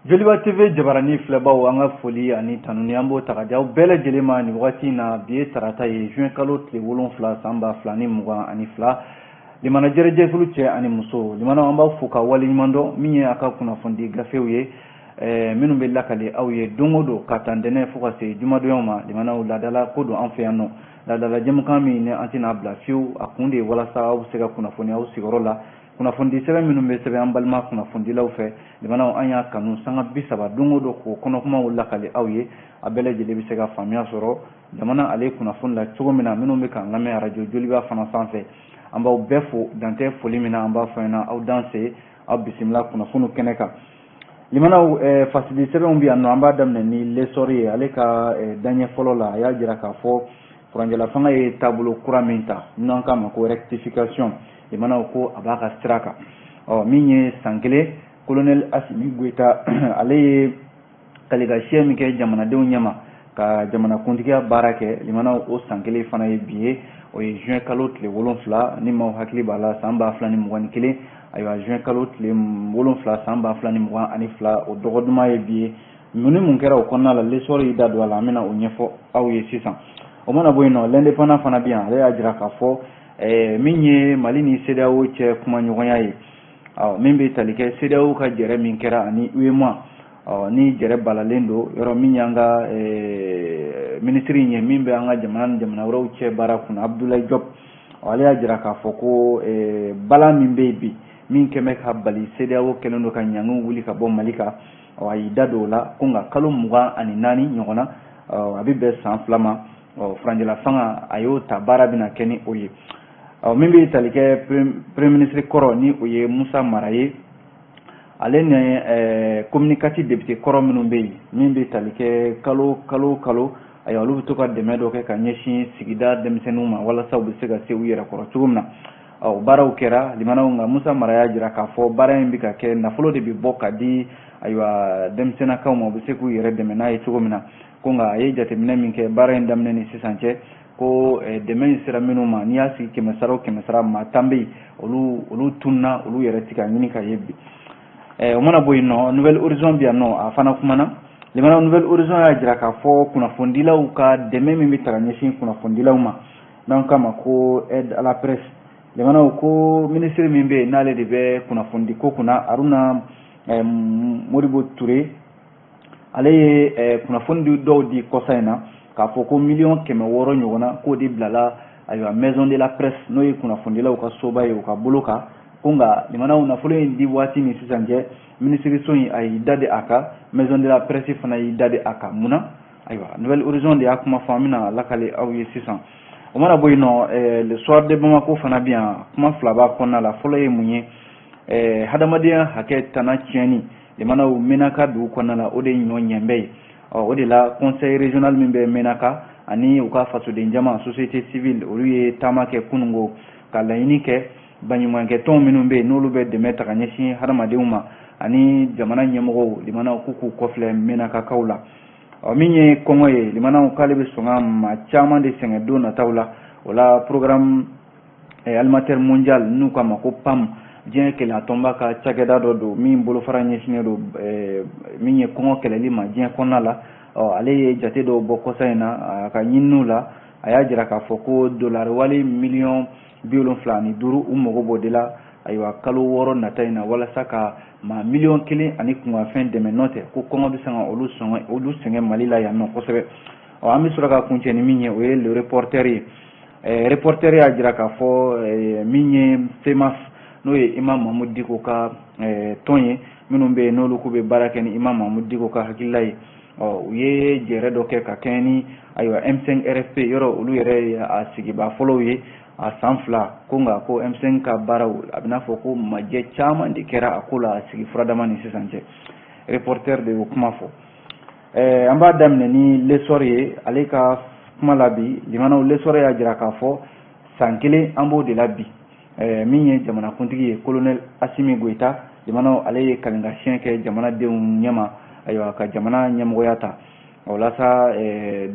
Joliba TV jabarani filɛbaw, an ka foli ani tanuni an b'o ta ka di aw bɛɛ lajɛlen ma nin wagati in na. Bi ye tarata ye, juin kalo tile 7 san 2022. Limana jɛrɛjɛkulu cɛ ani muso, limanaw, an b'aw fo ka waleɲuman dɔn. Min ye a ka kunnafonidi gafew ye minnu bɛ lakale aw ye don o don ka ta ntɛnɛn fo ka se jumadonyaw ma, limanaw, laadala ko don an fɛ yan nɔ. Laadala jɛmukan min ni an tɛna bila fiyewu, a kun de ye walasa aw bɛ se ka kunnafoni aw sigiyɔrɔ la. Kunnafonidi sɛbɛn minnu bɛ sɛbɛn an balima kunnafonidilaw fɛ, limanaw, an y'a kanu sanga 30 don o don k'o kɔnɔkumaw lakale aw ye. A bɛɛ lajɛlen bɛ se ka faamuya sɔrɔ jamana ale kunnafoni la cogo min na. Minnu bɛ k'an lamɛn arajo Joliba fana sanfɛ, an b'aw bɛɛ fo dantɛ foli min na. An b'a fɔ ɲɛna, aw danse, aw bisimila kunnafoniw kɛnɛ kan. Limanaw, fasidi sɛbɛnw bɛ yan nɔ. An b'a daminɛ ni L'Essor ye. Ale ka daɲɛ fɔlɔ la, a y'a jira k'a fɔ furancɛla fanga ye taabolo kura min ta n'an k'a ma ko rectification, limanaw, ko a b'a ka sira kan. Ɔ min ye san kelen, colonel Assimi Goïta, ale ye kalikasiyɛ min kɛ jamanadenw ɲɛma ka jamanakuntigiya baara kɛ, limanaw, o san kelen fana ye bi ye, o ye juin kalo tile 7. Ni maaw hakili b'a la, san 2021, ayiwa, juin kalo tile 7 san 2022, o dɔgɔ duman ye bi ye. Mun ni mun kɛra o kɔnɔna la? L'Essor y'i da don a la, an bɛna o ɲɛfɔ aw ye sisan. O mana bɔ yen nɔ, L'Indépendant fana bɛ yan. Ale y'a jira k'a fɔ min ye Mali ni CEDEAO cɛ kumaɲɔgɔnya ye, min bɛ tali kɛ CEDEAO ka jɛrɛ min kɛra ani UEMOA, ni jɛrɛ balalen don yɔrɔ min y'an ka minisiri ye min bɛ an ka jamana ni jamana wɛrɛw cɛ baara kunna, Abdoulaye Diop, ale y'a jira k'a fɔ ko balan min bɛ yen bi min kɛn bɛ ka bali CEDEAO kɛlen don ka ɲangiw wuli ka bɔ Mali kan, a y'i da don o la ko nka kalo 24 ɲɔgɔn na, a bɛ bɛn san 2 ma, furancɛla fanga a y'o ta, baara bɛna kɛ ni o ye. Min bɛ tali kɛ premier ministre kɔrɔ, ni o ye Musa Mara ye, ale ni commune 4 député kɔrɔ minnu bɛ yen, min bɛ tali kɛ kalo kalo kalo, ayiwa, olu bɛ to ka dɛmɛ dɔ kɛ ka ɲɛsin sigida denmisɛnninw ma walasa u bɛ se ka se u yɛrɛ kɔrɔ cogo min na. Ɔ baaraw kɛra, limanaw, nka Musa Mara y'a jira k'a fɔ baara in bɛ ka kɛ, nafolo de bɛ bɔ ka di, ayiwa, denmisɛnninakaw ma, u bɛ se k'u yɛrɛ dɛmɛ n'a ye cogo min na. Ko nka a ye jateminɛ min kɛ baara in daminɛ ni sisan cɛ, ko dɛmɛ in sera minnu ma, n'i y'a sigi 100 sara o 100 sara, maa 10 bɛ yen, olu tununa, olu yɛrɛ ti ka ɲini ka ye bi. O mana bɔ yen nɔ, Nouvel Horizon bɛ yan nɔ, a fana kumana. Limanaw, Nouvel Horizon y'a jira k'a fɔ kunnafonidilaw ka dɛmɛ min bɛ ta ka ɲɛsin kunnafonidilaw ma, n'an k'a ma ko aide à la presse, limanaw, ko minisiri min bɛ yen n'ale de bɛ kunnafonidi ko kunna, Haruna Modibo Ture, ale ye kunnafoni dɔw di kɔsa in na k'a fɔ ko miliyɔn 600 ɲɔgɔnna k'o de bilala, ayiwa, maison de la presse, n'o ye kunnafonidilaw ka soba ye, u ka bolo kan. Ko nka, limanaw, nafolo in di waati ni sisan cɛ, minisiriso in a y'i da de a kan, maison de la presse fana y'i da de a kan. Mun na? Ayiwa, Nouvel Horizon de y'a kuma fɔ, an bɛna lakale aw ye sisan. O mana bɔ yen nɔ, Le Soir de Bamako fana bɛ yan. Kuma fila b'a kɔnɔna la. Fɔlɔ ye mun ye? Hadamadenya hakɛ tana tiɲɛni, limanaw, Menaka dugu kɔnɔna la, o de ye ɲɔ ɲɛnbɛ ye. Ɔ o de la, conseil régional min bɛ Menaka ani u ka fasoden jama, société civile, olu ye taama kɛ kunungo ka laɲini kɛ baɲumankɛ tɔn minnu bɛ yen n'olu bɛ dɛmɛ ta ka ɲɛsin hadamadenw ma ani jamana ɲɛmɔgɔw, limanaw, k'u k'u kɔfilɛ Menakakaw la. Ɔ min ye kɔngɔ ye, limanaw, k'ale bɛ sɔn ka maa caman de sɛgɛn don nataw la. O la, Programme alimentaire mondial, n'u k'a ma ko PAM, diɲɛ kelenya tɔnba ka cakɛda dɔ don min bolofara ɲɛsinnen don min ye kɔngɔ kɛlɛli ma diɲɛ kɔnɔna la, ɔ ale ye jate dɔw bɔ kɔsa in na a ka ɲininiw la. A y'a jira k'a fɔ ko dolari wali miliyɔn 75, u mago b'o de la, ayiwa, kalo 6 nata in na walasa ka maa miliyɔn 1 ani kunkanfɛn dɛmɛ. N'o tɛ, ko kɔngɔ bɛ se ka olu sɔngɔ olu sɛgɛn Mali la yan nɔ kosɛbɛ. Ɔ an bɛ sɔrɔ ka kuncɛ ni min ye, o ye Le Reporter ye. Reporter y'a jira k'a fɔ min ye CMAS, n'o ye Imam Mahmoud Dicko ka tɔn ye, minnu bɛ yen n'olu k'u bɛ baara kɛ ni Imam Mahmoud Dicko ka hakilila ye, ɔ u ye jɛrɛ dɔ kɛ ka kɛɲɛ ni, ayiwa, M5 RFP yɔrɔ, olu yɛrɛ ye a sigibaa fɔlɔw ye a san 2. Ko nka ko M5 ka baaraw, a bɛ n'a fɔ ko majɛ caman de kɛra a ko la a sigi furadama ni sisan cɛ. Reporter de y'o kuma fɔ. An b'a daminɛ ni L'Essor ye, ale ka kuma la bi. Limanaw, L'Essor y'a jira k'a fɔ san kelen an b'o de la bi, min ye jamanakuntigi ye, colonel Assimi Goïta, limanaw, ale ye kalinkasiyɛn kɛ jamanadenw ɲɛma, ayiwa, ka jamana ɲɛmɔgɔya ta. O la sa,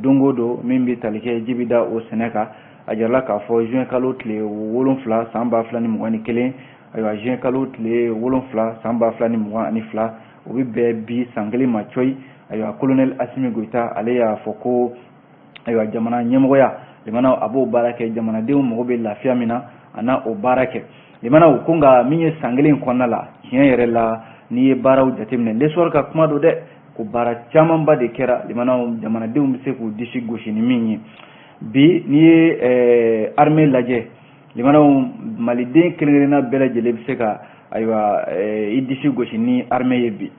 don o don min bɛ tali kɛ ji bɛ da o sɛnɛ kan, a jirala k'a fɔ juin kalo tile 7 san 2021. Ayiwa, juin kalo tile 7 san 2022, o bɛ bɛn bi san kelen ma cɔyi. Ayiwa, colonel Asimi Goyita, ale y'a fɔ ko ayiwa, jamana ɲɛmɔgɔya, limanaw, a b'o baara kɛ, jamanadenw mago bɛ lafiya min na, a na o baara kɛ, limanaw. Ko nka min ye san kelen kɔnɔna la, tiɲɛ yɛrɛ la, n'i ye baaraw jateminɛ, L'Essor ka kuma don dɛ, ko baara camanba de kɛra, limanaw, jamanadenw bɛ se k'u disi gosi ni min ye bi. N'i ye armée lajɛ, limanaw, maliden kelen-kelenna bɛɛ lajɛlen bɛ se ka ayiwa i disi gosi ni armée ye bi.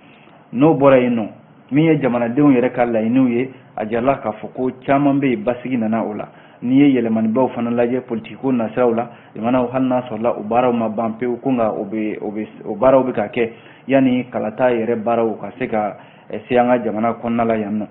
N'o bɔra yen nɔ, min ye jamanadenw yɛrɛ ka laɲiniw ye, a jirala k'a fɔ ko caman bɛ yen, basigi nana o la. N'i ye yɛlɛmanibaw fana lajɛ politikiko nasiraw la, limanaw, hali n'a sɔrɔla o baaraw ma ban pewu, ko nka o bɛ o bɛ o baaraw bɛ ka kɛ yanni kalata yɛrɛ baaraw ka se ka se an ka jamana kɔnɔna la yan nɔ.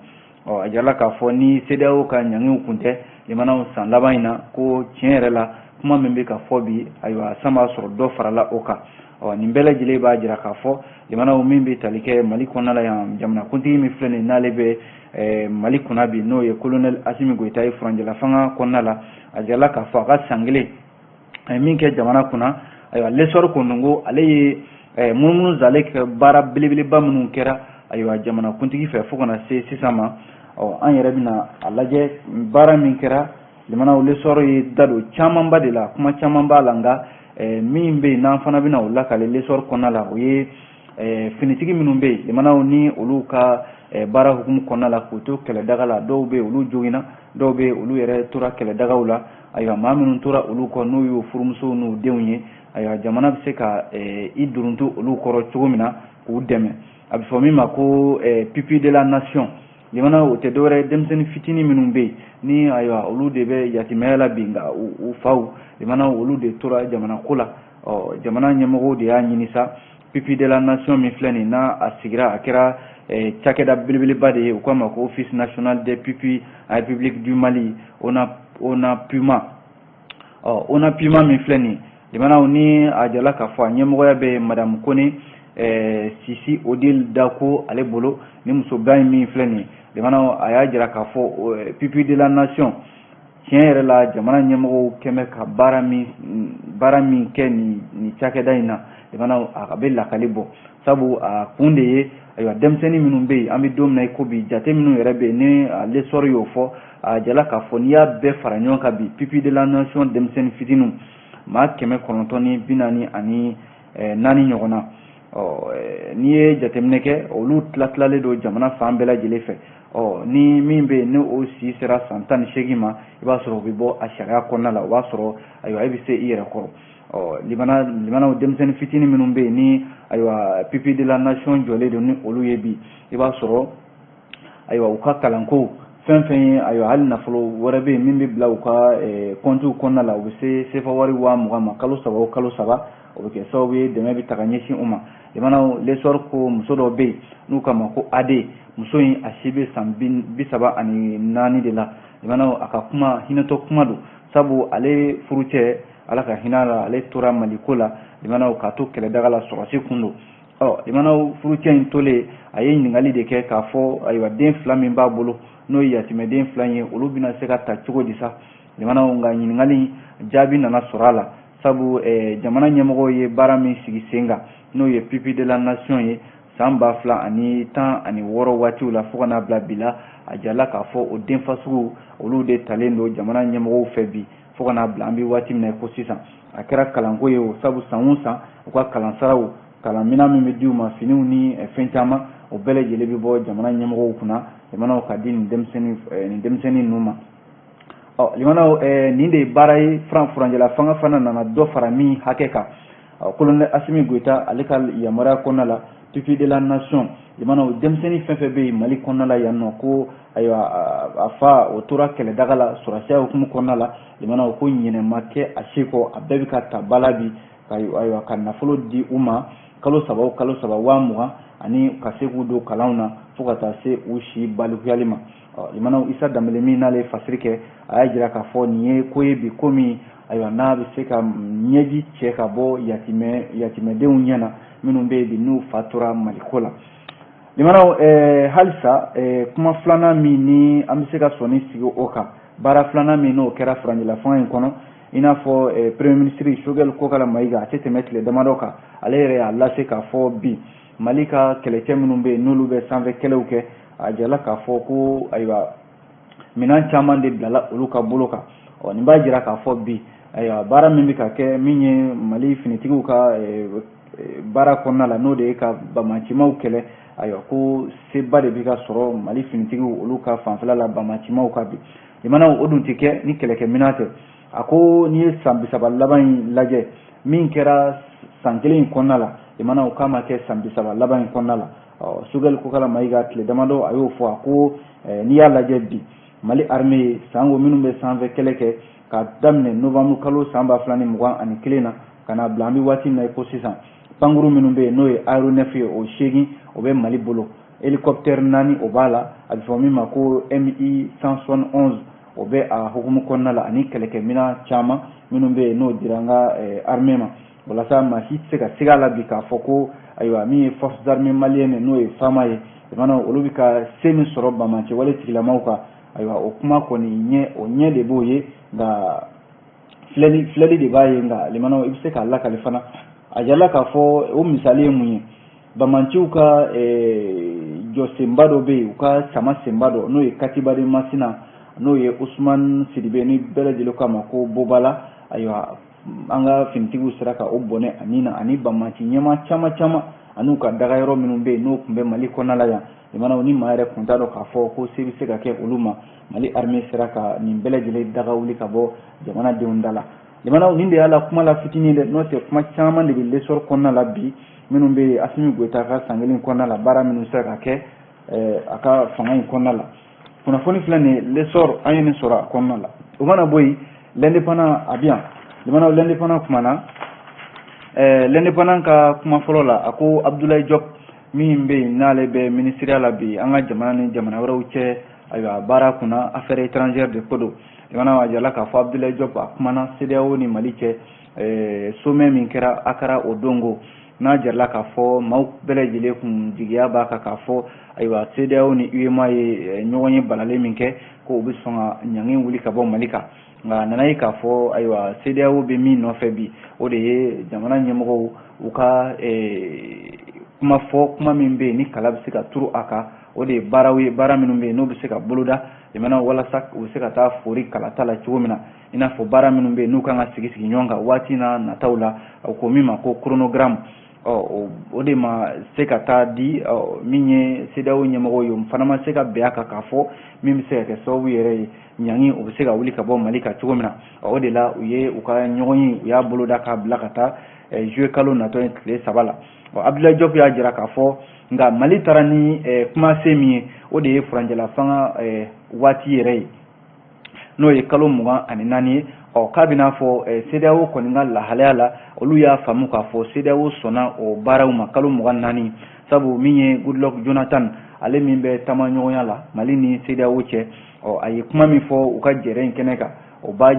Ɔ, a jirala k'a fɔ ni CEDEAO ka ɲangiw kun tɛ, limanaw, san laban in na, ko tiɲɛ yɛrɛ la, kuma min bɛ ka fɔ bi, ayiwa, san b'a sɔrɔ dɔ farala o kan. Ɔ, nin bɛɛ lajɛlen b'a jira k'a fɔ, limanaw, min bɛ tali kɛ Mali kɔnɔna la yan, jamanakuntigi min filɛ nin n'ale bɛ Mali kunna bi, n'o ye colonel Asimi Goyita ye furancɛla fanga kɔnɔna la, a jirala k'a fɔ a ka san kelen a ye min kɛ jamana kunna. Ayiwa, L'Essor ko ko ale ye munumunu zale kɛ baara belebeleba minnu kɛra, ayiwa, jamanakuntigi fɛ fo ka na se sisan ma. Ɔ, an yɛrɛ bɛna a lajɛ baara min kɛra. Limanaw, L'Essor ye da don camanba de la, kuma caman b'a la, nka min bɛ yen n'an fana bɛna o lakale L'Essor kɔnɔna la, o ye finitigi minnu bɛ yen, limanaw, ni olu ka baara hukumu kɔnɔna la k'u to kɛlɛdaga la. Dɔw bɛ yen, olu joginna, dɔw bɛ yen, olu yɛrɛ tora kɛlɛdagaw la. Ayiwa, maa minnu tora olu kɔ, n'u y'u furumusow n'u denw ye, ayiwa, jamana bɛ se ka i duruntu olu kɔrɔ cogo min na k'u dɛmɛ, a bɛ fɔ min ma ko pupille de la nation. Limana, o tɛ dɔwɛrɛ ye, denmisɛnnin fitinin minnu bɛ yen ni ayiwa, olu de bɛ yatimaya la bi, nka u faw, limana, olu de tora jamana ko la. Ɔ, jamana ɲɛmɔgɔw de y'a ɲini sa, pupille de la nation min filɛ nin n'a a sigira, a kɛra cakɛda belebeleba de ye, u k'a ma ko Office national des pupilles en République du Mali, ONAPUMA. Ɔ, ONAPUMA min filɛ nin, limanaw, ni a jala k'a fɔ a ɲɛmɔgɔya bɛ madame Kone Sisi Odile Dako ale bolo. Ni musoba in min filɛ nin, limanaw, a y'a jira k'a fɔ pupille de la nation, tiɲɛ yɛrɛ la, jamana ɲɛmɔgɔw kɛmɛ ka baara min kɛ nin cakɛda in na, limanaw, a bɛ lakali bɔ, sabu a kun de ye, ayiwa, denmisɛnnin minnu bɛ yen, an bɛ don min na i ko bi, jate minnu yɛrɛ bɛ yen ni L'Essor y'o fɔ, a jala k'a fɔ n'i y'a bɛɛ fara ɲɔgɔn kan bi, pupille de la nation denmisɛnnin fitininw maa 944 ɲɔgɔn na. Ɔ, n'i ye jateminɛ kɛ, olu tila tilalen don jamana fan bɛɛ lajɛlen fɛ. Ɔ, ni min bɛ yen ni o si sera san 18 ma, i b'a sɔrɔ o bɛ bɔ a sariya kɔnɔna la, o b'a sɔrɔ ayiwa, e bɛ se i yɛrɛ kɔrɔ. Ɔ, limana, limanaw, denmisɛnnin fitinin minnu bɛ yen ni ayiwa, pupille de la nation jɔlen don ni olu ye bi, i b'a sɔrɔ ayiwa, u ka kalanko fɛn fɛn ye, ayiwa, hali nafolo wɛrɛ bɛ yen min bɛ bila u ka kɔntiw kɔnɔna la, u bɛ se sefa wari 20 000 ma kalo saba o kalo saba. O bɛ kɛ sababu ye dɛmɛ bɛ ta ka ɲɛsin u ma. Limanaw, L'Essor ko muso dɔ bɛ yen n'u k'a ma ko AD, muso in a si bɛ san 34 de la. Limanaw, a ka kuma hinɛtɔ kuma don, sabu ale furucɛ, Ala ka hinɛ la, ale tora Maliko la, limanaw, k'a to kɛlɛdaga la, sɔrɔsi kun don. Ɔ, limanaw, furucɛ in tolen, a ye ɲininkali de kɛ k'a fɔ ayiwa, den fila min b'a bolo, n'o ye yatimɛden fila ye, olu bɛna se ka ta cogo di sa, limanaw? Nka ɲininkali jaabi nana sɔrɔ a la, sabu jamana ɲɛmɔgɔw ye baara min sigi sen kan, n'o ye pupille de la nation ye, san 2016 waatiw la fo ka n'a bila bi la, a jirala k'a fɔ o denfa sugu olu de talen don jamana ɲɛmɔgɔw fɛ bi fo ka n'a bila an bɛ waati min na ko sisan. A kɛra kalanko ye o, sabu san o san u ka kalansaraw, kalanminɛn min bɛ di u ma, finiw ni fɛn caman, o bɛɛ lajɛlen bɛ bɔ jamana ɲɛmɔgɔw kunna, limanaw, ka di nin denmisɛnnin ninnu ma. Ɔ, limanaw, nin de ye baara ye furancɛla fanga fana nana dɔ fara min hakɛ kan, colonel Asimi Goyita ale ka yamaruya kɔnɔna la, pupille de la nation, limanaw, denmisɛnnin fɛn fɛn bɛ yen Mali kɔnɔna la yan nɔ, ko ayiwa, a fa o tora kɛlɛdaga la sɔrɔsiya hukumu kɔnɔna la, limanaw, ko ɲinɛ ma kɛ a si kɔ, a bɛɛ bɛ ka ta ba la bi, ka ayiwa, ka nafolo di u ma kalo saba o kalo saba, 20 000, ani ka se k'u don kalanw na fo ka taa se u si balikuyali ma. Ɔ, limanaw, Isa Danbele min n'ale ye fasiri kɛ, a y'a jira k'a fɔ nin ye ko ye bi, ko min ayiwa, n'a bɛ se ka ɲɛji cɛ ka bɔ yatimɛdenw ɲɛ na minnu bɛ yen bi n'u fa tora Maliko la. Limanaw, halisa kuma filanan min ni an bɛ se ka sɔnni sigi o kan, baara filanan min n'o kɛra furancɛla fanga in kɔnɔ, I n'a fɔ premier ministre Choguel Kokalla Maïga, a tɛ tɛmɛ tile damadɔ kan, ale yɛrɛ y'a lase k'a fɔ bi Mali ka kɛlɛcɛ minnu bɛ yen, n'olu bɛ sanfɛ kɛlɛw kɛ, a jirala k'a fɔ ko ayiwa minɛn caman de bilala olu ka bolo kan. Ɔ nin b'a jira k'a fɔ bi ayiwa baara min bɛ ka kɛ, min ye Mali finitigiw ka baara kɔnɔna la, n'o de ye ka bamacimaw kɛlɛ, ayiwa ko seba de bɛ ka sɔrɔ Mali finitigiw olu ka fanfɛla la bamacimaw ka bi. Limanaw, o dun tɛ kɛ ni kɛlɛkɛminɛn tɛ. A ko n'i ye san 30 laban in lajɛ, min kɛra san kelen in kɔnɔna la, limanaw, k'a ma kɛ san 30 laban in kɔnɔna la. Ɔ Choguel Kokalla Maïga, tile damadɔ a y'o fɔ. A ko n'i y'a lajɛ bi, Mali armée sango minnu bɛ sanfɛ kɛlɛ kɛ, ka daminɛ novembre kalo san 2021 na ka na bila an bɛ waati min na i ko sisan, pankuru minnu bɛ yen, n'o ye aéronef ye, o 8, o bɛ Mali bolo. Hélicoptère 4, o b'a la, a bɛ fɔ min ma ko Mi 171, o bɛ a hukumu kɔnɔna la, ani kɛlɛkɛminɛn caman minnu bɛ yen, n'o dira an ka armée ma. Walasa maa si tɛ se ka siga a la bi k'a fɔ ko ayiwa min ye forces armées maliennes, n'o ye FAMa ye, olu bɛ ka se min sɔrɔ banbaanciwale tigilamaw kan, ayiwa o kuma kɔni ɲɛ, o ɲɛ de b'o ye, nka filɛli filɛli de b'a ye. Nka limanaw, i bɛ se k'a lakali fana. A jirala k'a fɔ o misali ye mun ye? Bamanciw ka jɔsenba dɔ bɛ yen, u ka sama senba dɔ, n'o ye Katiba de Masina, n'o ye Usman Sidibe, ni bɛɛ lajɛlen k'a ma ko Bobala. Ayiwa, an ka finitigiw sera ka o bɔnɛ ani na, ani banbanci ɲɛmaa caman caman, ani ka dagayɔrɔ minnu bɛ yen, n'o tun bɛ Mali kɔnɔna la yan. Limanaw, ni maa yɛrɛ kun t'a dɔn k'a fɔ ko se bɛ se ka kɛ olu ma, Mali armée sera ka nin bɛɛ lajɛlen daga wuli ka bɔ jamanadenw da la. Limanaw, nin de y'a la kuma la fitinin dɛ, n'o tɛ kuma caman de bɛ L'Essor kɔnɔna la bi, minnu bɛ yen, Assimi Goïta ka san kelen kɔnɔna la, baara minnu sera ka kɛ a ka fanga in kɔnɔna la. Kunnafoni filɛ nin ye, L'Essor, an ye nin sɔrɔ a kɔnɔna la. O mana bɔ yen, L'Indépendant a bɛ yan. Limanaw, L'Indépendant kumana. L'Indépendant ka kuma fɔlɔ la, a ko Abdoulaye Diop min bɛ yen, n'ale bɛ ministériya la bi, an ka jamana ni jamana wɛrɛw cɛ, ayiwa baara kunna, affaires étrangères de ko don. Limanaw, a jirala k'a fɔ Abdoulaye Diop a kumana CEDEAO ni Mali cɛ sommet min kɛra Accra o don ko, n'a jirala k'a fɔ maaw bɛɛ lajɛlen kun jigiya b'a kan k'a fɔ ayiwa CEDEAO ni UEMOA ye ɲɔgɔn ye balalen min kɛ, ko u bɛ sɔn ka ɲangi wuli ka bɔ Mali kan. Nka a nana ye k'a fɔ ayiwa CEDEAO bɛ min nɔfɛ bi, o de ye jamana ɲɛmɔgɔw u ka kuma fɔ, kuma min bɛ yen ni kala bɛ se ka turu a kan, o de ye baaraw ye, baara minnu bɛ yen, n'o bɛ se ka boloda jamana, walasa u bɛ se ka taa fori kalata la cogo min na, i n'a fɔ baara minnu bɛ yen, n'u kan ka sigi sigi ɲɔgɔn kan waati n'a nataw la, o ko min ma ko chronogramme. Ɔ o de ma se ka taa di min ye CEDEAO ɲɛmɔgɔw ye, o fana ma se ka bɛn a kan k'a fɔ min bɛ se ka kɛ sababu yɛrɛ ye, ɲangi o bɛ se ka wuli ka bɔ Mali kan cogo min na. O de la u ye u ka ɲɔgɔn ye, u y'a boloda k'a bila ka taa juillet kalo natɔ ye tile 3 la. Ɔ Abdoulaye Diop y'a jira k'a fɔ nka Mali taara ni kumasen min ye, o de ye furancɛla fanga waati yɛrɛ ye, n'o ye kalo 24 ye. Ɔ k'a bɛ n'a fɔ CEDEAO kɔni ka lahalaya la, olu y'a faamu k'a fɔ CEDEAO sɔnna o baaraw ma, kalo 24, sabu min ye Goodluck Jonathan, ale min bɛ taamaɲɔgɔnya la Mali ni CEDEAO cɛ, ɔ a ye kuma min fɔ u ka jɛrɛ in kɛnɛ kan, o b'a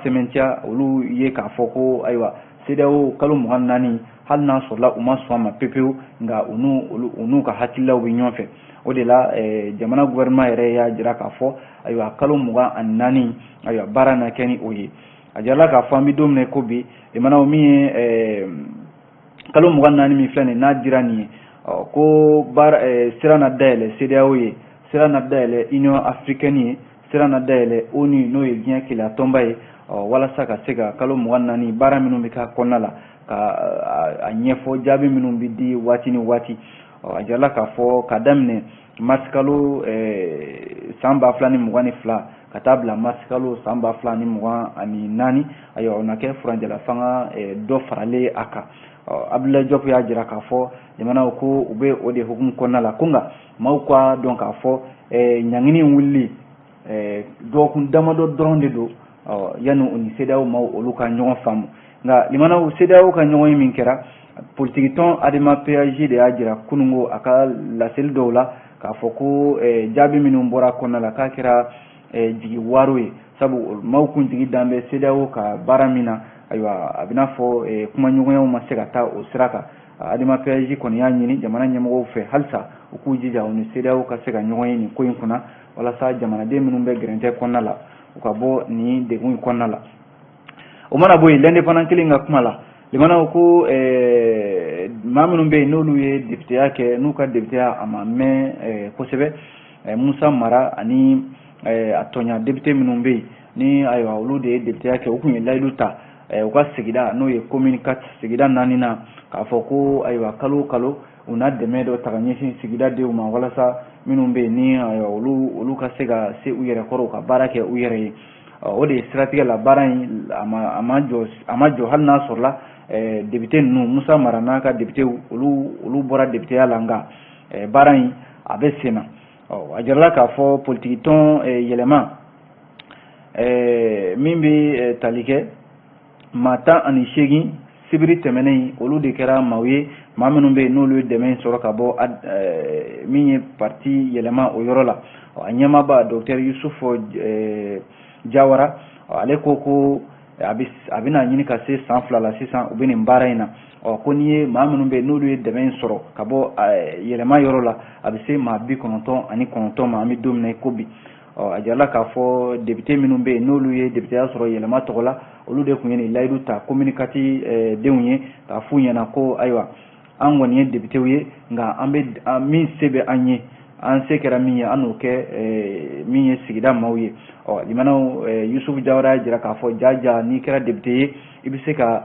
sɛmɛntiya olu ye k'a fɔ ko ayiwa CEDEAO kalo 24, hali n'a sɔrɔla u ma sɔn a ma pepewu, nka u n'u ka hakililaw bɛ ɲɔgɔn fɛ. O de la jamana gouvernement yɛrɛ y'a jira k'a fɔ ayiwa kalo 24, ayiwa baara na kɛ ni o ye. A jirala k'a fɔ an bɛ don min na ko bi, limanaw, min ye kalo 24 min filɛ nin n'a dira nin ye, ɔ ko baara sira na dayɛlɛ CEDEAO ye, sira na dayɛlɛ Union africaine ye, sira na dayɛlɛ ONU, n'o ye diɲɛ kelenya tɔnba ye, ɔ walasa ka se ka kalo 24 baara minnu bɛ k'a kɔnɔna la, ka a ɲɛfɔ, jaabi minnu bɛ di waati ni waati. Ɔ a jirala k'a fɔ ka daminɛ mars kalo san 2022 ka taa bila mars kalo san 2024, ayiwa o na kɛ furancɛla fanga dɔ faralen a kan. Ɔ Abdoulaye Diop y'a jira k'a fɔ jamanaw ko u bɛ o de hukumu kɔnɔna la, ko nka maaw k'a dɔn k'a fɔ ɲangini wulili dɔgɔkun damadɔ dɔrɔn de don yanni u ni CEDEAO maaw olu ka ɲɔgɔn faamu. Nka limanaw, CEDEAO ka ɲɔgɔn ye min kɛra, politikitɔn ADEMA PAJ de y'a jira kununko a ka laseli dɔw la k'a fɔ ko jaabi minnu bɔra kɔnɔna la, k'a kɛra jigi waro ye, sabu maaw kun jigi dan bɛ CEDEAO ka baara min na, ayiwa a bɛ n'a fɔ kumaɲɔgɔnyaw ma se ka taa o sira kan. ADEMA PAJ kɔni y'a ɲini jamana ɲɛmɔgɔw fɛ halisa u k'u jija u ni CEDEAO ka se ka ɲɔgɔn ye nin ko in kunna, walasa jamanaden minnu bɛ gɛrɛntɛ kɔnɔna la, u ka bɔ nin degun in kɔnɔna la. O mana bɔ yen, L'Indépendant kelen ka kuma la, limanaw ko maa minnu bɛ yen n'olu ye députéya kɛ, n'u ka députéya a ma mɛn kosɛbɛ, Musa Mara ani a tɔɲa député minnu bɛ yen ni ayiwa olu de ye députéya kɛ, u tun ye layidu ta u ka sigida, n'o ye commune 4, sigida naaninan, k'a fɔ ko ayiwa kalo o kalo u na dɛmɛ dɔ ta ka ɲɛsin sigida denw ma, walasa minnu bɛ yen ni ayiwa olu ka se ka se u yɛrɛ kɔrɔ, u ka baara kɛ u yɛrɛ ye. O de ye siratigɛ la baara in a ma jɔ, a ma jɔ, hali n'a sɔrɔla député ninnu, Musa Mara n'a ka député, olu bɔra députéya la, nka baara in a bɛ sen na. A jirala k'a fɔ politiki tɔn yɛlɛma min bɛ tali kɛ maa 18 sibiri tɛmɛnen, olu de kɛra maaw ye, maa minnu bɛ yen n'olu ye dɛmɛ sɔrɔ ka bɔ min ye parti yɛlɛma o yɔrɔ la. A ɲɛmaaba, docteur Yusufu Jawara, ale ko a bɛna ɲini ka se san 2 la sisan u bɛ nin baara in na. Ɔ ko n'i ye maa minnu bɛ yen n'olu ye dɛmɛ in sɔrɔ ka bɔ yɛlɛma yɔrɔ la, a bɛ se maa 99 ma an bɛ don min na i ko bi. Ɔ a jirala k'a fɔ député minnu bɛ yen n'olu ye députéya sɔrɔ yɛlɛma tɔgɔ la, olu de tun ye nin layidu ta commune 4 denw ye, k'a f'u ɲɛna ko ayiwa an kɔni ye députéw ye, nka an bɛ min se bɛ an ye, an se kɛra min ye, an n'o kɛ min ye sigida maaw ye. Ɔ limanaw, Yusufu Jawara y'a jira k'a fɔ jaja n'i kɛra député ye, i bɛ se ka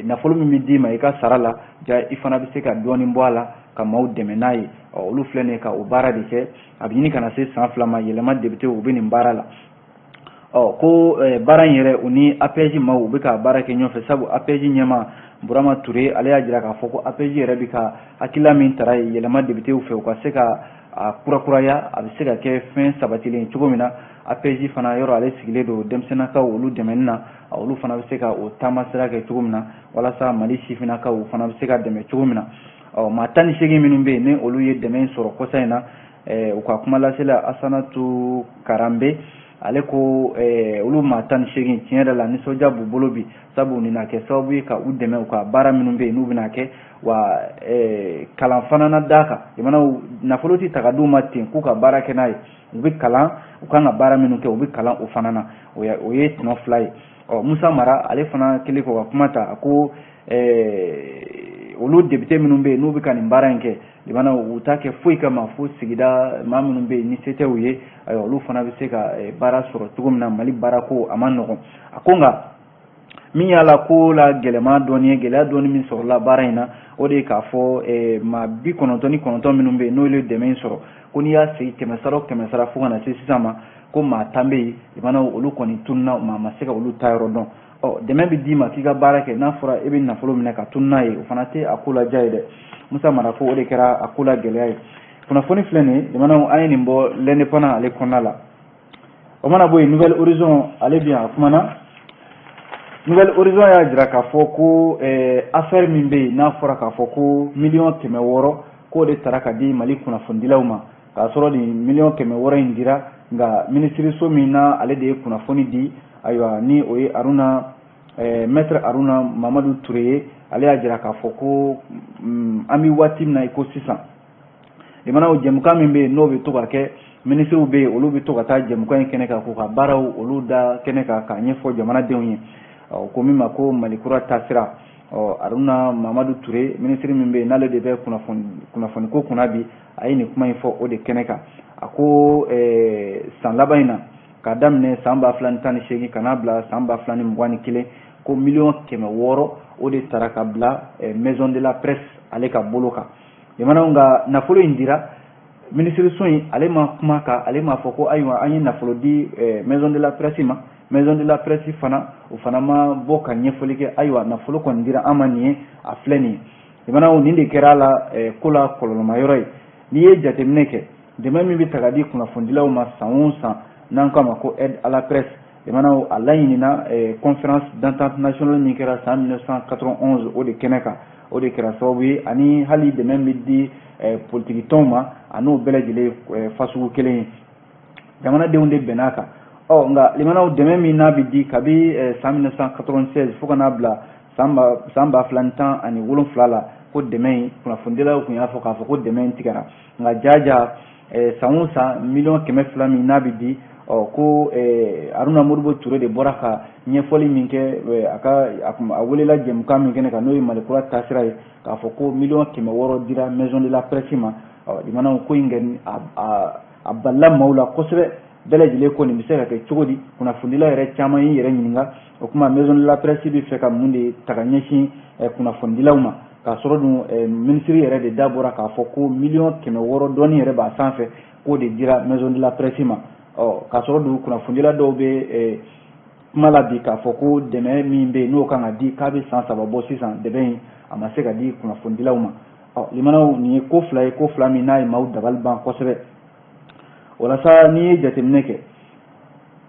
nafolo min bɛ d'i ma i ka sara la, ja i fana bɛ se ka dɔɔnin bɔ a la ka maaw dɛmɛ n'a ye. Ɔ olu filɛ nin ye ka o baara de kɛ, a bɛ ɲini ka na se san 2 ma, yɛlɛma député u bɛ nin baara la. Ɔ ko baara in yɛrɛ, u ni APJ maaw u bɛ ka baara kɛ ɲɔgɔn fɛ, sabu APJ ɲɛmaa Burama Ture, ale y'a jira k'a fɔ ko APJ yɛrɛ bɛ ka hakilila min tara yɛlɛma députéw fɛ, u ka se ka a kurakuraya, a bɛ se ka kɛ fɛn sabatilen cogo min na. APJ fana yɔrɔ ale sigilen don denmisɛnninnakaw olu dɛmɛni na, olu fana bɛ se ka o taama sira kɛ cogo min na, walasa Mali sifinnakaw fana bɛ se ka dɛmɛ cogo min na. Ɔ maa 18 minnu bɛ yen ni olu ye dɛmɛ sɔrɔ kɔsa in na, u ka kuma lasela Asanatu Karanbe, ale ko olu maa 18, tiɲɛ yɛrɛ la nisɔndiya b'u bolo bi, sabu nin na kɛ sababu ye ka u dɛmɛ u ka baara minnu bɛ yen n'u bɛna kɛ, wa kalan fana na d'a kan. Jamanaw nafolo tɛ ta ka d'u ma ten k'u ka baara kɛ n'a ye, u bɛ kalan, u kan ka baara minnu kɛ, u bɛ kalan o fana na, o ye tɔnɔ 2 ye. Ɔ Musa Mara, ale fana kɛlen kɔ ka kuma ta, a ko olu député minnu bɛ yen n'u bɛ ka nin baara in kɛ, limana u t'a kɛ foyi kama fo sigida maa minnu bɛ yen ni se tɛ u ye, ayiwa olu fana bɛ se ka baara sɔrɔ cogo min na. Mali baarako a ma nɔgɔn. A ko nka min y'a la ko la gɛlɛman dɔɔni ye, gɛlɛya dɔɔni min sɔrɔla baara in na, o de ye k'a fɔ maa 99 minnu bɛ yen n'olu ye dɛmɛ in sɔrɔ, ko n'i y'a segin 100 sara o 100 sara fo ka na se sisan ma, ko maa 10 bɛ yen, limana olu kɔni tununna, maa ma se ka olu ta yɔrɔ dɔn. Ɔ dɛmɛ bɛ d'i ma k'i ka baara kɛ, n'a fɔra e bɛ nafolo minɛ ka tunun n'a ye, o fana tɛ a ko laja ye dɛ. Musa Mara ko o de kɛra a ko la gɛlɛya ye. Kunnafoni filɛ nin ye, limanaw, an ye nin bɔ L'Indépendant ale kɔnɔna la. O mana bɔ yen, Nouvel Horizon ale bi a kumana. Nouvel Horizon y'a jira k'a fɔ ko affaire min bɛ yen n'a fɔra k'a fɔ ko 600 miliyɔn k'o de tara ka di Mali kunnafonidilaw ma, k'a sɔrɔ nin 600 miliyɔn in dira, nka minisiriso min na ale de ye kunnafoni di, ayiwa ni o ye Aruna maître Aruna Mamadu Ture ye, ale y'a jira k'a fɔ ko an bɛ waati min na i ko sisan, limanaw, jɛmukan min bɛ yen n'o bɛ to ka kɛ, minisiriw bɛ yen, olu bɛ to ka taa jɛmukan in kɛnɛ kan k'u ka baaraw olu da kɛnɛ kan k'a ɲɛfɔ jamanadenw ye, o ko min ma ko Mali kura taasira. Ɔ Aruna Mamadu Ture, minisiri min bɛ yen n'ale de bɛ kunnafoniko kunna bi, a ye nin kuma in fɔ o de kɛnɛ kan. A ko san laban in na, k'a daminɛ san 2018 ka n'a bila san 2021, ko 600 miliyɔn o de tara ka bila maison de la presse ale ka bolo kan. Jamanaw ka nafolo in dira, minisiriso in ale ma kuma kan, ale m'a fɔ ko ayiwa an ye nafolo di maison de la presse ma. Maison de la presse fana, o fana ma bɔ ka ɲɛfɔli kɛ, ayiwa nafolo kɔni dira an ma nin ye, a filɛ nin ye. Jamanaw, nin de kɛra a la ko la kɔlɔlɔma yɔrɔ ye. N'i ye jateminɛ kɛ, dɛmɛ min bɛ ta ka di kunnafonidilaw ma san o san, n'an k'a ma ko aide à la presse, jamanaw, a laɲinina conférence d'entente nationale min kɛra san 1991, o de kɛnɛ kan, o de kɛra sababu ye, ani hali dɛmɛ bɛ di politiki tɔnw ma, a n'o bɛɛ lajɛlen fasugu kelen ye, jamanadenw de bɛnn'a kan. Ɔ nka limanaw, dɛmɛ min n'a bɛ di kabi san 1996 fo ka n'a bila san 2017 la, ko dɛmɛ in, kunnafonidilaw tun y'a fɔ k'a fɔ ko dɛmɛ in tigɛra, nka jaja san o san 200 miliyɔn min n'a bɛ di, Ɔ ko Haruna Modibo Ture de bɔra ka ɲɛfɔli min kɛ, a ka a welela jɛmukan min kɛnɛ kan, n'o ye Malikura taasira ye, k'a fɔ ko 600 000 dira maison de la presse ma. Ɔ limanaw, ko in kɛ a balila maaw la kosɛbɛ. Bɛɛ lajɛlen ko nin bɛ se ka kɛ cogo di? Kunnafonidila yɛrɛ caman y'i yɛrɛ ɲininka, o tuma maison de la presse bɛ fɛ ka mun de ta ka ɲɛsin kunnafonidilaw ma, k'a sɔrɔ dun minisiri yɛrɛ de da bɔra k'a fɔ ko 600 000 dɔɔni yɛrɛ b'a sanfɛ, k'o de dira maison de la presse ma. Ɔ k'a sɔrɔ dun kunnafonidila dɔw bɛ kuma la bi k'a fɔ ko dɛmɛ min bɛ yen, n'o kan ka di, k'a bɛ san 3 bɔ sisan, dɛmɛ in a ma se ka di kunnafonidilaw ma. Ɔ limanaw, nin ye ko fila ye, ko fila min n'a ye maaw dabali ban kosɛbɛ. Walasa n'i ye jateminɛ kɛ,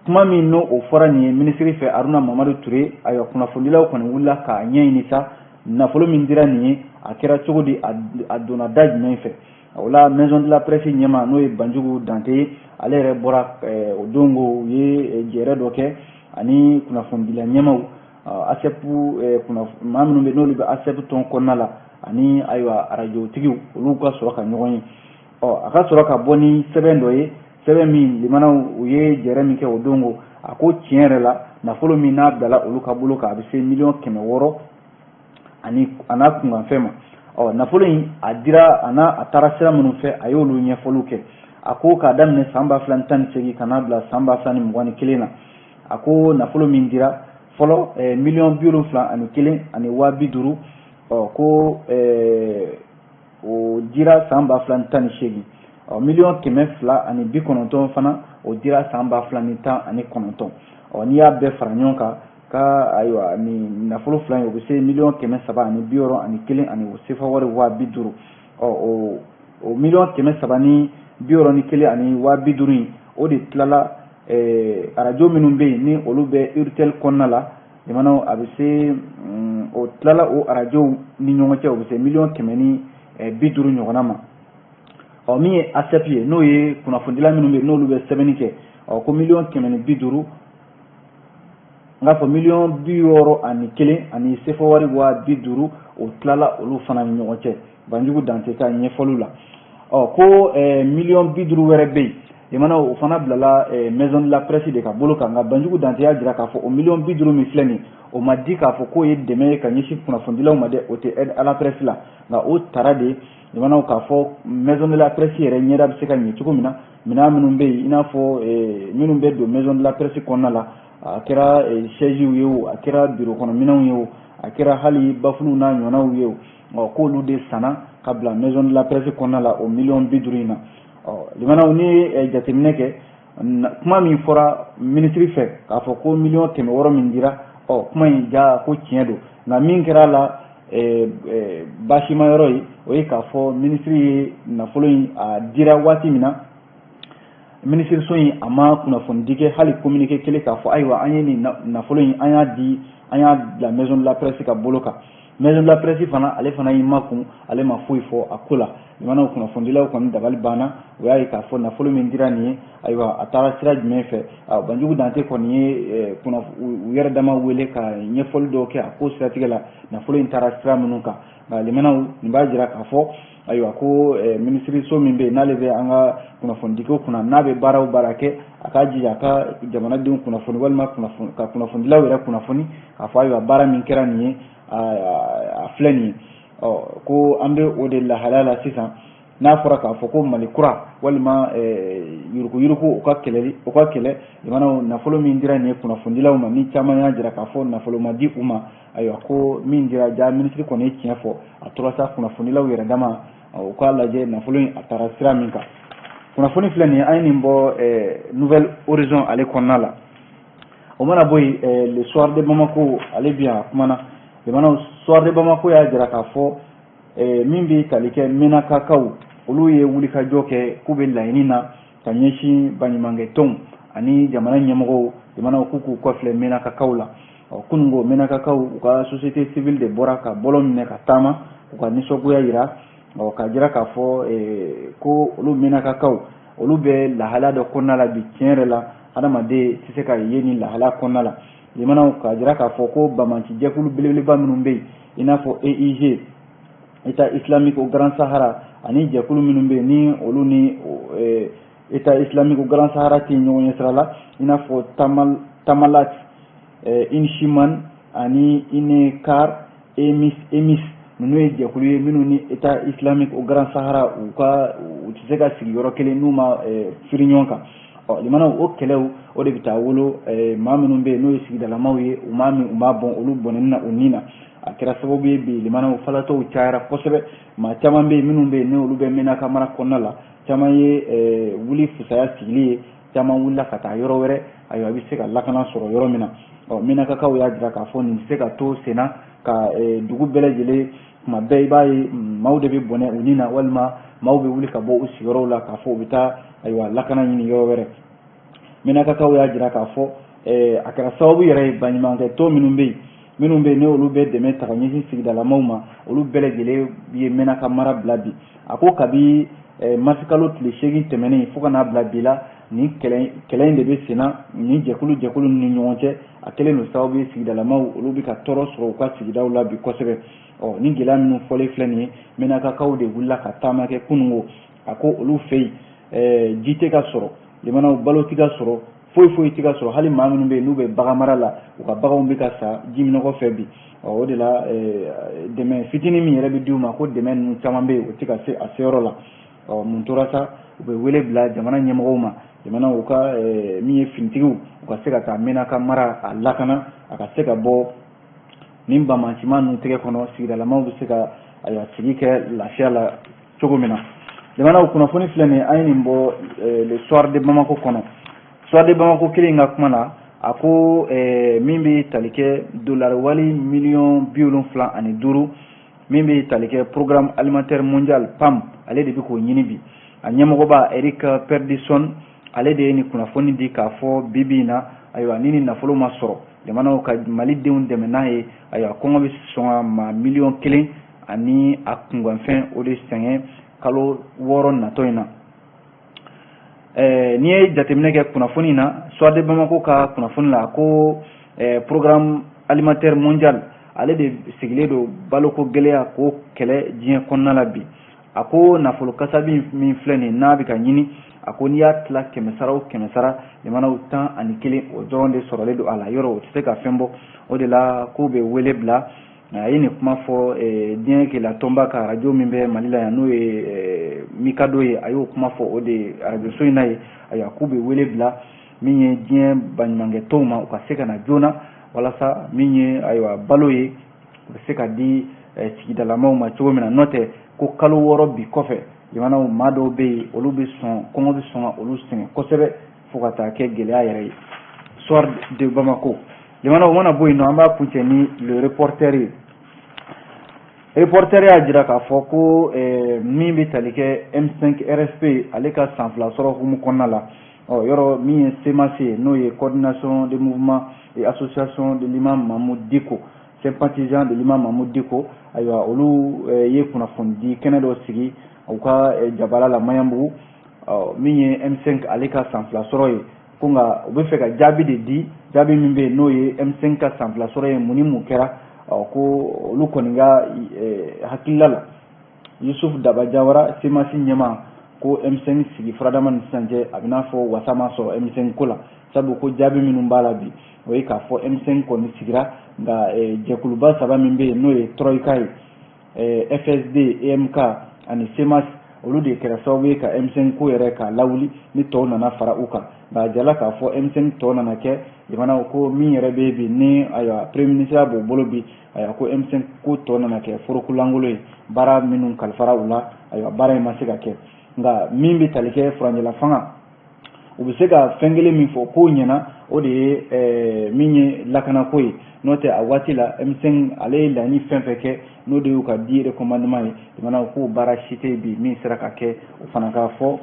kuma min n'o o fɔra nin ye minisiri fɛ, Haruna Mamadu Ture, ayiwa, kunnafonidilaw kɔni wulila k'a ɲɛɲini sa, nafolo min dira nin ye, a kɛra cogo di, a donna da jumɛn fɛ? O la, maison de la presse ɲɛma, n'o ye Banjugu Dante ye, ale yɛrɛ bɔra o don ko u ye jɛrɛ dɔ kɛ ani kunnafonidila ɲɛmaw, ASEP maa minnu bɛ, n'olu bɛ ASEP tɔn kɔnɔna la, ani ayiwa arajotigiw, olu ka sɔrɔ ka ɲɔgɔn ye. Ɔ a ka sɔrɔ ka bɔ ni sɛbɛn dɔ ye, sɛbɛn min limanaw, u ye jɛrɛ min kɛ o don ko, a ko tiɲɛ yɛrɛ la, nafolo min n'a bilala olu ka bolo kan, a bɛ se 600 000 ani a n'a kunkanfɛn ma. Ɔ nafolo in a dira a n'a a taara sira minnu fɛ, a y'olu ɲɛfɔliw kɛ. A ko k'a daminɛ san 2018 ka n'a bila san 2021 na, a ko nafolo min dira fɔlɔ, 71,5 000. Ɔ ko o dira san 2018. Ɔ 290 000 fana, o dira san 2019. Ɔ n'i y'a bɛɛ fara ɲɔgɔn kan ka, ayiwa, nin nafolo fila in, o bɛ se 361 ani sefa wari 50 000. Ɔ o 361 ani 50 000 in, o de tilala arajo minnu bɛ yen, ni olu bɛ URTEL kɔnɔna la, jamanaw, a bɛ se o tilala o arajow ni ɲɔgɔn cɛ, o bɛ se 150 000 ɲɔgɔnna ma. Ɔ min ye ASEP ye, n'o ye kunnafonidila minnu bɛ yen, n'olu bɛ sɛbɛnni kɛ, ɔ ko 150 000, n k'a fɔ 61 000 ani sefa wari 50 000, o tilala olu fana ni ɲɔgɔn cɛ, Banjugu Dante ka ɲɛfɔliw la. Ɔ ko 50 000 wɛrɛ bɛ yen, jamana, o fana bilala maison de la presse de ka bolo kan. Nka Banjugu Dante y'a jira k'a fɔ o 50 000 min filɛ nin, o ma di k'a fɔ k'o ye dɛmɛ ye ka ɲɛsin kunnafonidilaw ma dɛ, o tɛ aide à la presse la, nka o tara de jamanaw k'a fɔ maison de la presse yɛrɛ ɲɛda bɛ se ka ɲɛ cogo min na, minɛn minnu bɛ yen, i n'a fɔ minnu bɛ don maison de la presse kɔnɔna la, a kɛra chaise ye o, a kɛra bureau kɔnɔ minɛnw ye o, a kɛra hali bafuluw n'a ɲɔgɔnnaw ye o, ɔ k'olu de sanna ka bila maison de la presse kɔnɔna la o 50 000 in na. Ɔ limanaw, n'i ye jateminɛ kɛ, kuma min fɔra minisiri fɛ k'a fɔ ko 600 000 min dira, ɔ kuma in ja ko tiɲɛ don. Nka min kɛra a la baasima yɔrɔ ye, o ye k'a fɔ minisiri ye nafolo in a dira waati min na, minisiriso in a ma kunnafonidi kɛ, hali communiqué kelen, k'a fɔ ayiwa, an ye nin nafolo in, an y'a di, an y'a bila maison de la presse ka bolo kan. Maison de la presse fana, ale fana y'i makun, ale ma foyi fɔ a ko la. Limanaw, kunnafonidilaw kɔni dabali banna, o y'a ye k'a fɔ nafolo min dira nin ye, ayiwa, a taara sira jumɛn fɛ? Banjugu Dante kɔni ye u yɛrɛ dama wele ka ɲɛfɔli dɔw kɛ a ko siratigɛ la, nafolo in taara sira minnu kan. Nka limanaw, nin b'a jira k'a fɔ ayiwa ko minisiriso min bɛ yen, n'ale bɛ an ka kunnafonidiko kunna, n'a bɛ baara o baara kɛ, a k'a jija a ka jamanadenw kunnafoni, walima ka kunnafonidilaw yɛrɛ kunnafoni k'a fɔ ayiwa, baara min kɛra nin ye, a filɛ nin ye. Ɔ ko an bɛ o de lahalaya la sisan, n'a fɔra k'a fɔ ko Mali kura walima yuruguyurugu, o ka kɛlɛli, o ka kɛlɛ, jamanaw, nafolo min dira nin ye kunnafonidilaw ma, ni caman y'a jira k'a fɔ nafolo ma di u ma, ayiwa, ko min dira ja, minisiri kɔni ye tiɲɛ fɔ. A tora sa, kunnafonidilaw yɛrɛ dama u k'a lajɛ nafolo in a taara sira min kan. Kunnafoni filɛ nin ye, an ye nin bɔ Nouvel Horizon ale kɔnɔna la. O mana bɔ yen, Le Soir de Bamako, ale bi yan a kumana. Jamanaw, Soir de Bamako y'a jira k'a fɔ min bɛ tali kɛ Menakakaw, olu ye wulikajɔ kɛ k'u bɛ laɲini na ka ɲɛsin baɲumankɛ tɔnw ani jamana ɲɛmɔgɔw, jamanaw, k'u k'u kɔfilɛ Menakakaw la. Ɔ kununko, Menakakaw, u ka société civile de bɔra ka bɔlɔn minɛ ka taama, u ka nisɔngoya yira, ɔ k'a jira k'a fɔ ko olu Menakakaw, olu bɛ lahalaya dɔ kɔnɔna la bi. Tiɲɛ yɛrɛ la, hadamaden tɛ se ka ye nin lahalaya kɔnɔna la. Jamanaw, k'a jira k'a fɔ ko banbaanci jɛkulu belebeleba minnu bɛ yen, i n'a fɔ EIG, État islamique au Grand Sahara, ani jɛkulu minnu bɛ yen, ni olu ni État islamique Grand Sahara tɛ ɲɔgɔn ɲɛ sira la, i n'a fɔ Tamalat, Inchiman ani Inekar Emis. Ninnu ye jɛkulu ye minnu ni État islamique au Grand Sahara u ka u tɛ se ka sigi yɔrɔ kelen n'u ma firi ɲɔgɔn kan. Ɔ limanaw, o kɛlɛw o de bɛ taa wolo maa minnu bɛ yen n'o ye sigidalamaw ye, u m'a min u m'a bɔn, olu bɔnɛni na u ni na. A kɛra sababu ye bi limanaw falatɔw cayara kosɛbɛ. Maa caman bɛ yen minnu bɛ yen n'olu bɛ Menaka mara kɔnɔna la, caman ye wuli fisaya sigili ye, caman wulila ka taa yɔrɔ wɛrɛ, ayiwa, a bɛ se ka lakana sɔrɔ yɔrɔ min na. Ɔ Menakakaw y'a jira k'a fɔ nin tɛ se ka to senna ka dugu bɛɛ lajɛlen tuma bɛɛ i b'a ye maaw de bɛ bɔnɛ u ni na, walima maaw bɛ wuli ka bɔ u sigiyɔrɔw la k'a fɔ u bɛ taa ayiwa lakana ɲini yɔrɔ wɛrɛ. Menakakaw y'a jira k'a fɔ a kɛra sababu yɛrɛ ye baɲumankɛ tɔn minnu bɛ yen n'olu bɛ dɛmɛ ta ka ɲɛsin sigidalamaw ma, olu bɛɛ lajɛlen ye Menaka mara bila bi. A ko kabi marisikalo tile 8 tɛmɛnen fo ka n'a bila bi la, nin kɛlɛ in de bɛ senna nin jɛkulu ni ɲɔgɔn cɛ. A kɛlen don sababu ye sigidalamaw olu bɛ ka tɔɔrɔ sɔrɔ u ka sigidaw la bi kosɛbɛ. Ɔ ni gɛlɛya minnu fɔlen filɛ nin ye, Menakakaw de wulila ka taama kɛ kununko. A ko olu fɛ yen ji tɛ ka sɔrɔ, limanaw balo tɛ ka sɔrɔ, foyi foyi tɛ ka sɔrɔ. Hali maa minnu bɛ yen n'u bɛ bagan mara la, u ka baganw bɛ ka sa jiminɔgɔ fɛ bi. Ɔ o de la dɛmɛ fitinin min yɛrɛ bɛ di u ma, ko dɛmɛ ninnu caman bɛ yen o tɛ ka se a seyɔrɔ la. Ɔ mun tora sa, u bɛ wele bila jamana ɲɛmɔgɔw ma, jamana u ka min ye finitigiw, u ka se ka taa Menaka mara a lakana, a ka se ka bɔ nin banbaanciman ninnu tɛgɛ kɔnɔ, sigidalamaw bɛ se ka ayiwa sigi kɛ lafiya la cogo min na. Jamanaw kunnafoni filɛ nin ye, an ye nin bɔ le Soir de Bamako kɔnɔ. Soir de Bamako kelen in ka kuma na, a ko min bɛ tali kɛ dolari wali miliyɔn 75 min bɛ tali kɛ Programme alimentaire mondial PAM, ale de bɛ k'o ɲini bi. A ɲɛmɔgɔba Eric Perdison, ale de ye nin kunnafoni di k'a fɔ bi bi in na, ayiwa ni nin nafolo ma sɔrɔ jamanaw ka Malidenw dɛmɛ n'a ye, ayiwa kɔngɔ bɛ sɔn ka maa miliyɔn 1 ani a kunkanfɛn o de sɛgɛn kalo 6 natɔ in na. N'i ye jateminɛ kɛ kunnafoni na, Soir de Bamako ka kunnafoni la, ko Programme alimentaire mondial ale de sigilen don baloko gɛlɛya k'o kɛlɛ diɲɛ kɔnɔna la bi. A ko nafolo kasabi min filɛ nin n'a bɛ ka ɲini, a ko n'i y'a tila 100 sara o 100 sara, jamanaw 11 o dɔrɔn de sɔrɔlen don a la, yɔrɔ o tɛ se ka fɛn bɔ. O de la k'u bɛ wele bila. A ye nin kuma fɔ diɲɛ kelatɔnba ka arajo min bɛ Mali la yan, n'o ye Mikado ye, a y'o kuma fɔ o de arajoso in na ye. Ayiwa k'u bɛ wele bila min ye diɲɛ baɲumankɛtɔnw ma, u ka se ka na joona walasa min ye ayiwa balo ye, u bɛ se ka di sigidalamaw ma cogo min na. N'o tɛ ko kalo 6 bi kɔfɛ, jamanaw maa dɔw bɛ yen olu bɛ sɔn, kɔngɔ bɛ sɔn ka olu sɛgɛn kosɛbɛ fo ka taa kɛ gɛlɛya yɛrɛ ye. Soir de Bamako, jamanaw mana bɔ yen nɔ, an b'a kuncɛ ni le Reporter ye. Reporter y'a jira k'a fɔ ko min bɛ tali kɛ M5 RFP ale ka san 2 sɔrɔ hukumu kɔnɔna la, ɔ yɔrɔ min ye CMAS ye, n'o ye coordination des mouvements et association de l'imam Mahmoud Dicko, sympathisant de l'imam Mahmoud Dicko, ayiwa olu ye kunnafoni di kɛnɛ dɔ sigi u ka jabala la Maɲanbugu, min ye M5 ale ka san 2 sɔrɔ ye. Ko nka u bɛ fɛ ka jaabi de di, jaabi min bɛ yen n'o ye M5 ka san 2 sɔrɔ ye, mun ni mun kɛra. Ko olu kɔni ka hakilila la, Yusuf Daba Jawara CMAS ɲɛmaa ko M5 sigi furadama ni sisan cɛ, a bɛ n'a fɔ wasa ma sɔrɔ M5 ko la, sabu ko jaabi minnu b'a la bi, o ye k'a fɔ M5 kɔni sigira, nka jɛkuluba 3 min bɛ yen n'o ye Troika ye, FSD, EMK ani CMAS, olu de kɛra sababu ye ka M5 ko yɛrɛ k'a lawuli ni tɔw nana fara u kan. Nka a jala k'a fɔ M5 tɔ nana kɛ jamanaw ko min yɛrɛ bɛ bi ni ayiwa premier ministre b'o bolo bi, ayiwa ko M5 ko tɔ nana kɛ forokulankolon ye, baara minnu kalifara u la, ayiwa baara in ma se ka kɛ. Nka min bɛ tali kɛ furancɛla fanga, u bɛ se ka fɛn kelen min fɔ k'o ɲɛna, o de ye min ye lakanako ye. N'o tɛ a waati la M5 ale ye laɲini fɛn fɛn kɛ, n'o de y'u ka di recommandement ye, jamanaw k'o baara si tɛ bi min sera ka kɛ, o fana ka fɔ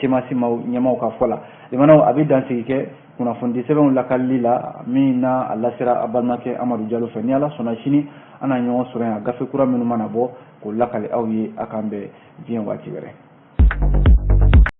CMAS ɲɛmaaw ka fɔ la. Jamanaw a bɛ dansigi kɛ kunnafoni sɛbɛnw lakalili la min na a lasera a balimakɛ Amadu Jalo fɛ. Ni Ala sɔnna sini an na ɲɔgɔn sɔrɔ yan, gafe kura minnu mana bɔ k'o lakali aw ye. A k'an bɛn diɲɛ waati wɛrɛ.